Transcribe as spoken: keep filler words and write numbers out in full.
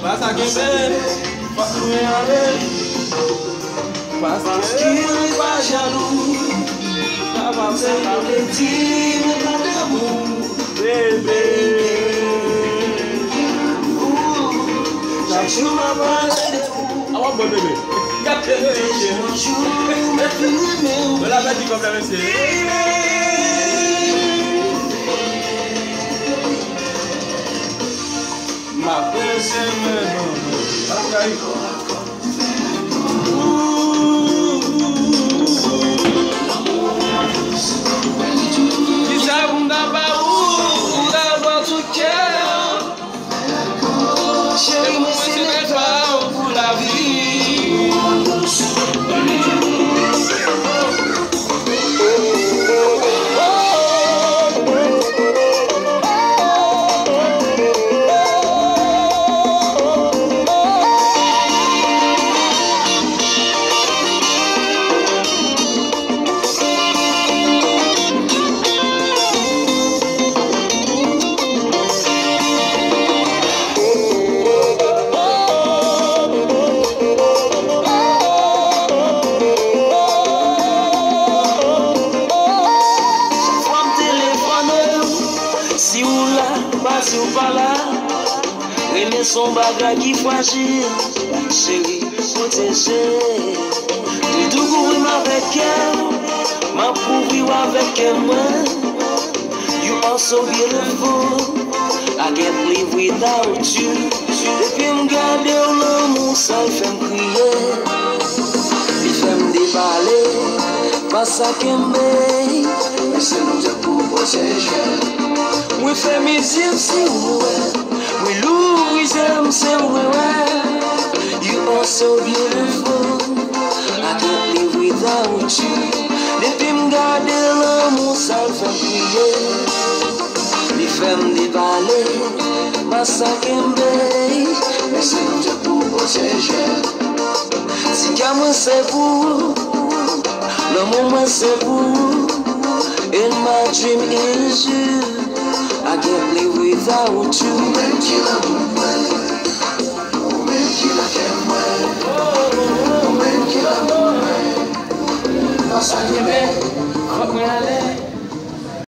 Pasa kenbe, fòk mwen ale. Paske mwen pa jalou. Sa pa vle di mwen pa damou. Bebe. Chak jou m ap pale de ou. A w ap bon, bebe. Gade mesye. Chak jou m ap vin renmen ou. Mwen la pèdi kòb la, mesye. M ap prese men non. Bagay. Kisa pou m ta ba ou, ou ta ba tout kè. Cheri, mwen se mèt pa ou pou lavi. Chak fwa m telefone w, si w la, pa si w pa la. Renmen se yon bagay ki frajil, cheri, pwoteje. Doudou kouvri m avèk kè w, m ap kouvri w avèk kè mwen. You are so beautiful, I can't live without you. Depi m gade w, lanmou sa l fè m kriye. Li fè m depale, pa sa kenbe. Men se nou de pou pwoteje. Mwen fèmen zye m si ou wè. Mwen louvri zye m se ou mwen wè. You are so beautiful, I can't live without you. Depi m gade lanmou sa l fè m kriye. Li fè m depale, pa sa kenbe. Men se nou de pou pwoteje. Ti kè mwen se pou ou, lanmou mwen se pou ou. And my dream is you, I can't live without you.